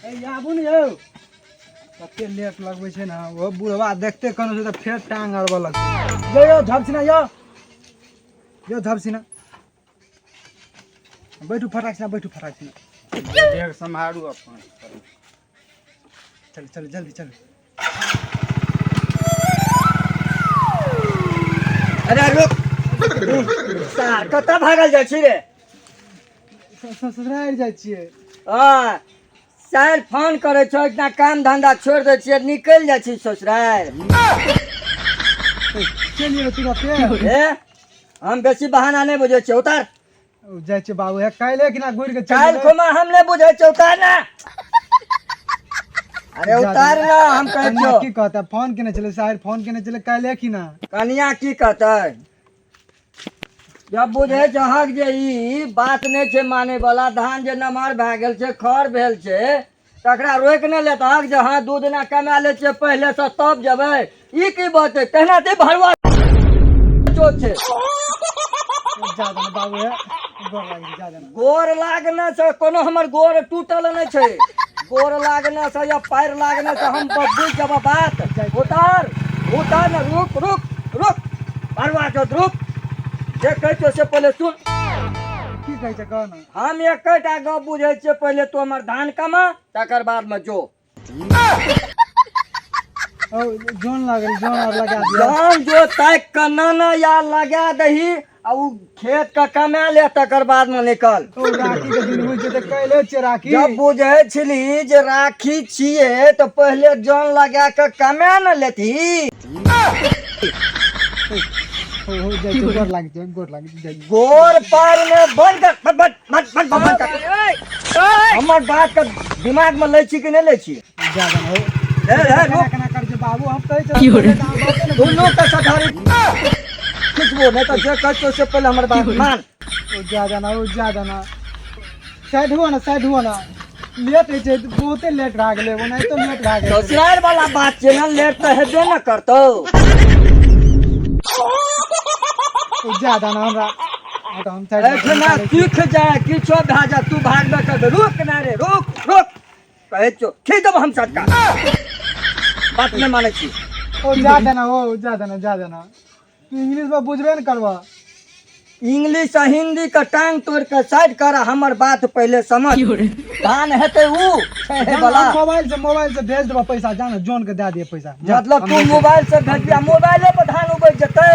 आबू ने यौ, कते लेट लगबै छै ने। ओ बुढ़वा देखते कोनो छै तऽ फेर टांग अड़बऽ लगतै। यौ यौ झपसिना, यौ यौ झपसिना, बैठू फटाक सिना, बैठू फटाक सिना। देख, सम्हारू अपन। चल चल, जल्दी चल। अरे रुक सार, कतऽ भागल जाइ छी रे? ससुरारि जाइ छियै। हँ, साल फोन करै छौ, इतना काम धंधा छोड़ि दै छियै, निकलि जाइ छी ससुरारि। चलिए तुरते। हे, हम बेसी बहाना नहि बुझै छियै, उतार। जाइ छियै बाबू, हे काल्हि किना घुरि के चलि काल्हि जेबै। खुमा हम नहि बुझै छियै, उतार ना। अरे उतार ना, हम कहै कनिया छियौ। की कहता? फोन केने छलै साहिर, फोन केने छलै काल्हि किना। कनिया की कहतै? जब बुझै छहक जे ई बात नहि छै मानै वाला, धान जे नमहर भए गेल छै, खर भेल छै, तकरा रोकि नहि लेतहक जे हँ, 2 दिना कमा लै छियै पहिलेसँ तब जेबै। ई की बात छै? तहिना तऽ ई भरुआ चोट छै। जा देना बाबू, हे गोर लागि जा देना। गोर लागने से कोनो हमर गोर टूटल नहि छै। गोर लागने से या पैर लागने से हम बुझि जेबऽ बात। उतार, उतार ने। रुक रुक रुक, भरुआ चोट, रुक। जे कहै छियौ से पहिले सुन। की कहै छै, कह ने। हम एकेटा गप बुझै छियै, पहिले तू हमर धान कमा, तकर बादमे जो। ओ जोन लागल, जोन आर लगा दिया। धान जो ताकि कऽ नाना या लगा दही आ उ खेत के कमा ले, तकर बादमे निकल। ओ राखी के दिन होइ छै तऽ काल्हि छियै राखी। जब बुझै छली जे राखी छियै तऽ पहिले जन लगा कऽ कमा ने लेती। हो हो, जाइ छै, गोर लागि छै, गोर लागि जाइ। गोर पार ने बंद कर, बंद बंद बंद बंद बंद कर। हमर बात के दिमाग में लै छी कि नहि लै छी? जा देना हो। हे हे, केना रुक। केना करै छै बाबू, हम कहै छै दुनू के सधारी खिचबो नहि तऽ जे कहै छियौ से पहिले हमर बात मान। ओ जा देना, ओ जा देना, साइड हुआ ना, साइड हुआ ना। लेट होइ छै, बहुते लेट भए गेलै, ओनाहितो लेट भए गेलै। ससुराल वाला बात छै ने, लेट तऽ हेबे ने करतौ। ओ जा देना हमरा, हाँ तऽ हम साइड एहिठिना सीख जाए, किछो भए जाए, तू भागबे करबे। रुक ना रे, रुक रुक कहै छियौ, खींच देबो हम सटका। बात नहि मानै छी। ओ जा देना, ओ जा देना, जा देना। तू इंग्लिश में बुझबे ने करबा। इंग्लिश आ हिंदी के टांग तोड़ के साइड कर, हमर बात पहिले समझ। धान हेतै उ छै वाला। मोबाइल से भेज देबा पैसा, जा ना, जोन के दे दिए पैसा जा। मतलब हम तू भेज देब। मोबाइल से भेजिया, मोबाइले पर धान उपज जेतै?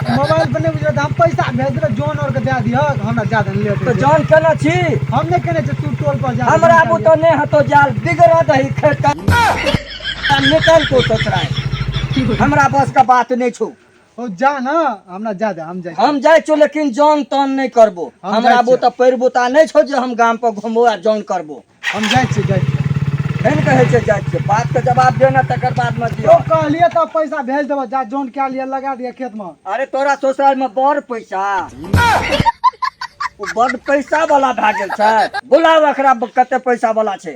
मोबाइल पर नहीं बुझल तऽ हम पैसा भेज देबै, जोन और के दे दिह। हमरा जा देना, लेट तऽ होइ छै। जन केना छी? हम नहि केने छियै, तू टोल पर जा। हमरा बुते नहि हेतौ जाल, बिगड़ दही खेत के, निकल तू ससुराल। हमरा बस के बात नहि छौ। ओ जा ना, हमरा जा दे, हम जाइ छी। हम जाइ छौ, लेकिन जन तन नहि करबो। हम हमरा जाइ छियै। बुते पैर बुता नहि छौ जे हम गाम पर घुमबो आ जन करबो। हम जाइ छियै, जाइ छियै। फेर कहै छै जाइ छियै। बात के जवाब दे ने, तकर बाद मे दियौ। ओ कहलियै तऽ पैसा भेज देबऽ, जा, जोन कए लिअ, लगा दिअ खेत मे। अरे तोरा ससुराल मे बड़ पैसा, ओ बड़ पैसा वाला भए गेल छै। बुलाउ एकरा, कते पैसा वाला छै।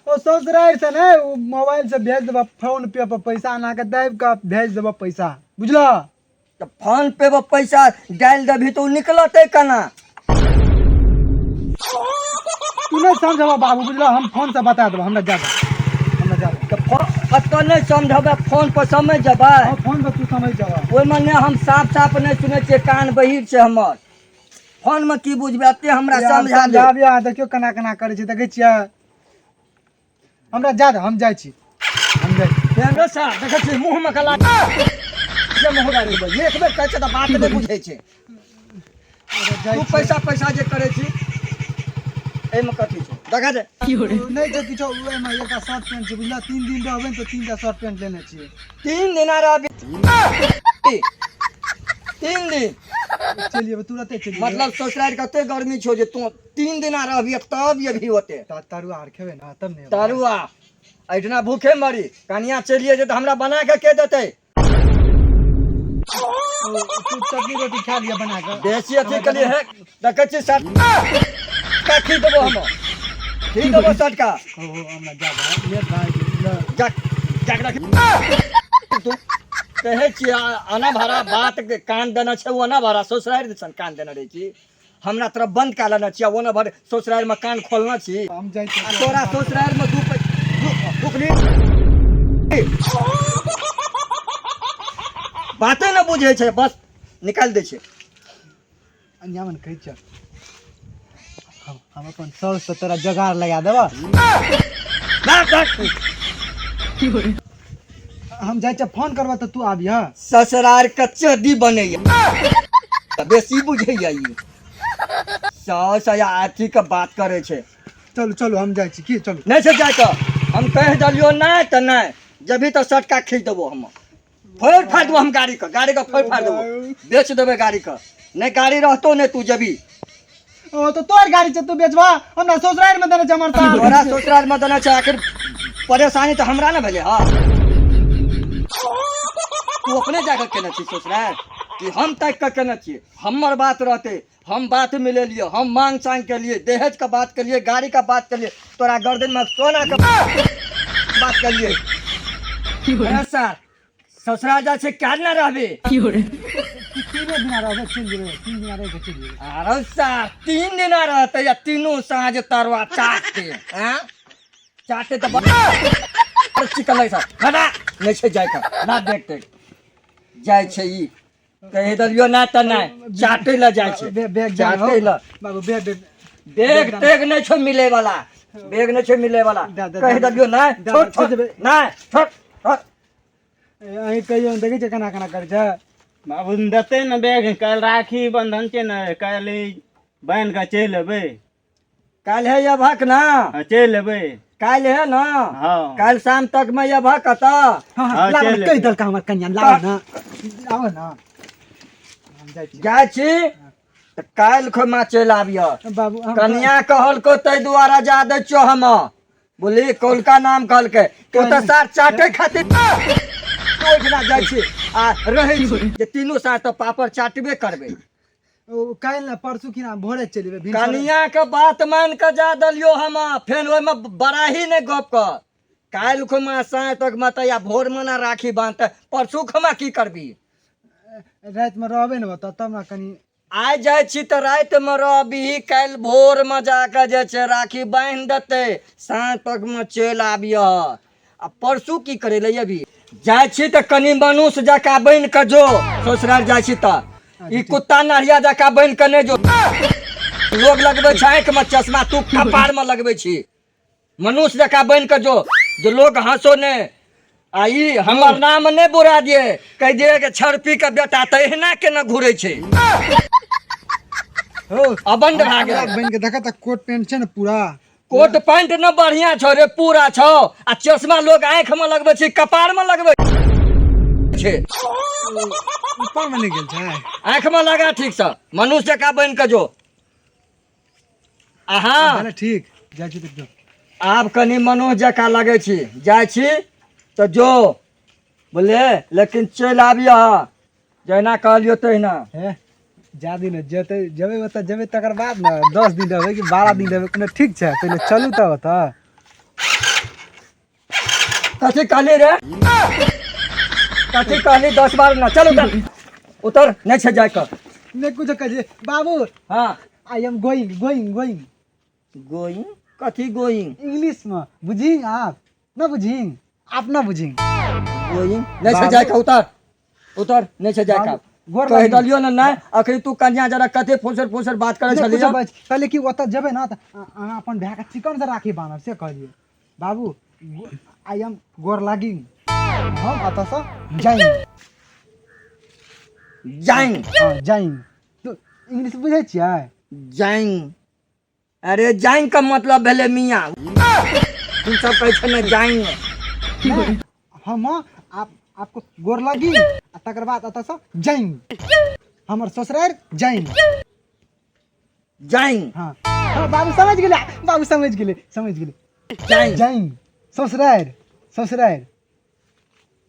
ओ ससुरारि से नहि, ओ मोबाइल से भेज देबऽ, फोन पे पर पैसा आना के दाबि कऽ भेज देबऽ पैसा, बुझलऽ? तऽ फोन पे पर पैसा डालि देबही तऽ ओ निकलतै केना? तू नहि समझबऽ बाबू, बुझलऽ? हम फोन से बता देबऽ। हमरा जा दे, हमरा जा दे। तऽ फोन एतऽ नहि समझबै, फोन पर समझ जेबै। हाँ, फोन पर तू समझ जेबऽ। ओहिमे नहि, हम साफ साफ नहि सुनै छियै, कान बहिर छै हमर। फोनमे की बुझबै? एते हमरा समझा दे। समझाबिया, देखियौ केना केना करै छै, देखै छियै? हमरा जा दे, हम जाइ छी, हम जाइ छी। फेरो सर देखै छियै, मुँहमे कला जे मुँह गाड़ि देबै। एक बेर कहै छै तऽ बात नहि बुझै छै। जाइ तू छी। पैसा पैसा जे करै छी, एहिमे कथी छै? देखा दे। नहि छै किछो ओहिमे, एकटा शर्ट पेंट छै, बुझलऽ? 3 दिन रहबै ने तऽ तीनटा शर्ट पेंट लेने छियै। 3 दिना रहबी? 3 दिन? चलि जेबै, तुरते चलि जेबै। मतलब ससुराल कते गर्मी छौ जे तू 3 दिना रहबी तब ये होते? तरुआ आर खेबै ने तब ने एबै। तरुआ एहिठिना भूखे मरी, कनिया चलिए जे तऽ हमरा बना के के देतै? ओ, तू चटनी रोटी खा लिअ बना कऽ। बेसी अथी के लिए है, देखै छी सर का खी देबो, हम खी देबो सटका। ओ हमरा जा दे, लेट भए गेल, बुझलऽ? जा जा रख। तू कहै छियै आना भाड़ा बात के कान देने छै, ओ आना भाड़ा ससुरारि दिसन कान देने रहै छी। हमरा तरफ बंद कए लेने छी आ ओने भर ससुरारिमे कान खोलने छी। हम जाइ आ छी। तोरा ससुरारिमे दू फुकनी बाते ने बुझै छै, बस निकालि दै छै। अंजामन कहै छ, हम अपन साउस से तोरा जोगाड़ लगा देबऽ। ना, ना। हम जाइ छियै, फोन करबऽ तऽ तू आबिह। ससुरार के चदी बनैया, बेसी बुझैया ई साउस या अथी के बात करै छै। चलू चलू, हम जाइ छी की, चलू। नहि छै जाके, हम कहि देलियौ नहि तऽ नहि। जबही तऽ सटका खींच देबो हम, फोड़ि फाड़ि देबो हम गाड़ीके, गाड़ीके फोड़ि फाड़ि देबो, बेच देबै गाड़ीके। नहि गाड़ी रहतो नहि, तू जबही। ओ तऽ तोहर गाड़ी छै, तू बेचबा? हमरा ससुरारि मे देने छै हमर सार। तोरा ससुरालमे देने छै, आखिर परेशानी तऽ हमरा ने भेलै। हँ, तू अपने जाके केने छी ससुराल कि हम ताकि कऽ केने छियै? हमर बात रहतै, हम बात मिलेलियै, हम मांग चांग केलियै, दहेज के बात केलियै, गाड़ी के बात केलियै, तोरा गर्दन में सोना के बात केलियै। अरे सर, ससुराल जाइ छै, क्या ना रहबे? तीने दिना रहबै, चलि जेबै। 3 दिना रहि कऽ चलि जेबै। अरे सर, 3 दिना रहतै या तीनू साँझ तरुआ चाटते हैं, चाटते तऽ बड़ चिकन लगै छै। हटा, नहि छै जाइके ना। देखते जाइ छै ई, कहि देलियो ना तऽ नहि, चाटे लए जाइ छै। बैग जा चाटे लए। बाबू, बैग बैग। बैग तेग नहि छौ मिले वाला, बैग नहि छौ मिले वाला। दे, दे, कहि दे। देलियो नहि। दे, छोड़ दे, छोड़। देबै। नहि, छोड़ छोड़। अहीं कहियो ने, देखै छियै केना केना करै छै। बाबू देतै ने बैग? काल्हि राखी बंधन छै ने, काल्हि बान्हि कऽ चलि एबै। काल्हि है अबहक ना? हँ, चलि एबै। काल्हि है ना? हँ। काल्हि शाम तक में अबहक कतऽ? हँ। हँ, हँ, लाबऽ चलि ने, कहि एबै। देलका हमर कनिया, लाबऽ ने, आबऽ ने, हम जाइ छी। जाइ छी तऽ काल्हि खुमा चलि आबिह। बाबू, हम कनिया कहलको ताहि दुआरे जा दै छियौ हम, बोली कौलका नाम कहलकै। तू तऽ सार चाटे खातिर ओहिठिना जाइ छी आ रहै छी जे तीनू साँझ तऽ पापड़ चाटबे करबै। ओ काल्हि ने, परसू की ना भोरे चलि जेबै भिनसरे। कनिया के बात मान के जा देलियो हम, फेर ओहिमे बड़ाही नहि गप कर। काल्हि खुमा साँझ तक मे तऽ या भोर मे ना राखी बांधते, परसू खुमा की करबी? रातिमे रहबै ने ओतऽ, तब ने कनि। आइ जाइ छी तऽ रातिमे रहबही, काल्हि भोरमे जाकऽ जे छै राखी बान्हि देतै, साँझ तकमे चलि आबिह। आ परसू की करै लए अभी जाइ छी? तऽ कनि मनुष्य जकाँ बनि कऽ जो ससुराल जाइ छी तऽ, ई कुत्ता नढ़िया जकाँ बनि कऽ नहि जो। लोग लगबै छै आँखिमे चश्मा, तू कपारमे लगबै छी। मनुष्य जकाँ बनि कऽ जो, जे लोग हँसो नहि आ ई हमर नाम नहि बुरा दिए, कहि दिए कि छड़पी के बेटा तऽ एहिना केना घुरै छै। हो। अबंड भए गेल। बनि के देखऽ तऽ कोट पेंट छै ने पूरा? कोट पैंट ने बढ़िया छौ रे, पूरा छौ। आ चश्मा लोग आँखि में लगबै छै, कपार में लगबै छै? ऊपर मे नहि गेल छै। आँखि में लगा ठीक से, मनुष्य जकाँ बनि कऽ जो। अहाँ भले, ठीक, जाइ छी तऽ जो। आब कनि मनुष्य जकाँ लगै छी। जाइ छी तऽ जो, बुझलियै? लेकिन चलि आबियह जहिना कहलियौ तहिना। हे, जा दिन जेतै, जेबै ओतऽ, जेबै तकर बाद ने 10 दिन रहबै कि 12 दिन रहबै, कोनो ठीक छै? पहिले चलू तऽ ओतऽ। कथी कहली रे? कथी कहली? 10 बार ना। चल उतर, उतर, नहि छै जाय कऽ। नहि कुछो कहै छै बाबू। हाँ। I am going going going. Going? कथी गोइंग? इंग्लिश में बुझी आप न, बुझी आप न बुझी। गोइंग नहि छै जाय कऽ। उतर उतर, नहि छै जाय कऽ। गोर कहि लागी। देलियौ ने नहि। अखन तू कन्या जरा कते फुसर फुसर बात करै नहि, छलियै? कुछो बाज कहलियै कि ओतऽ जेबै ने तऽ अहाँ अपन भायके चिकन से राखी बान्हब, से कहलियै। बाबू, I am गोर लागी, हम एतऽसँ जाइंग। जाइंग? हँ, जाइंग। तो इंग्लिश बुझै छियै? जाइंग, अरे जाइंग के मतलब भेलै मियाँ। तू सब कहै छै ने जाइंग। नहि, हम आप आपको गोर लागी आ तकर बाद एतऽसँ जाइंग, हमर ससुरारि जाइंग। जाइंग? हाँ हाँ, बाबू समझ गेलै, बाबू समझ गेलै, समझ गेलै। जाइंग। जाइंग, ससुरारि, ससुरारि।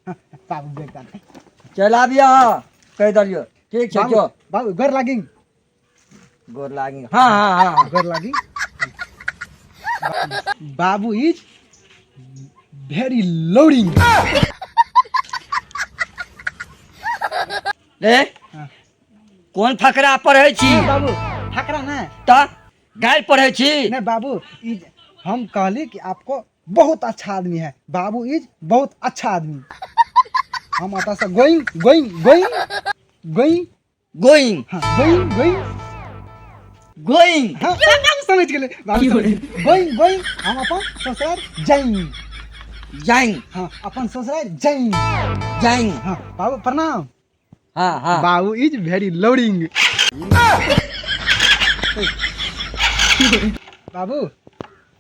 हाँ, बाबू बेटा। चलि आबियह, कहि देलियौ। ठीक छै। बाबू। जो। बाबू, गोर लागी। गोर लागी, हाँ हाँ हाँ हाँ। गोर लागी। बाबू is very loading. रे। हाँ। कोन फकरा पढ़ै छी? बाबू। फकरा ना। तऽ गारि पढ़ै छी। नहीं बाबू, is हम कहली कि आपको बहुत अच्छा आदमी है। बाबू is बहुत अच्छा आदमी। हम अतः से going going going going. Going. हाँ, गोइंग गोइंग। गोइंग। हाँ, हम समझ गेले बाबू, समझ गेले। गोइंग गोइंग, हम अपन ससुराल जाइंग। जाइंग। हाँ, अपन ससुराल जाइंग। जाइंग। हाँ बाबू, प्रणाम। हाँ हाँ। बाबू is very loading. बाबू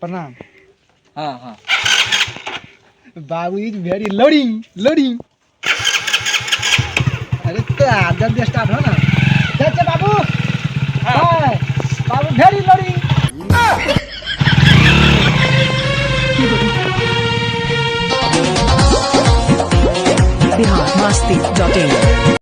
प्रणाम। हाँ हाँ। बाबू is very loading loading. अरे तो जल्दी स्टार्ट हो ना। चल चल बाबू, बाय बाबू, वेरी लोडिंग। बिहार मस्ती.in।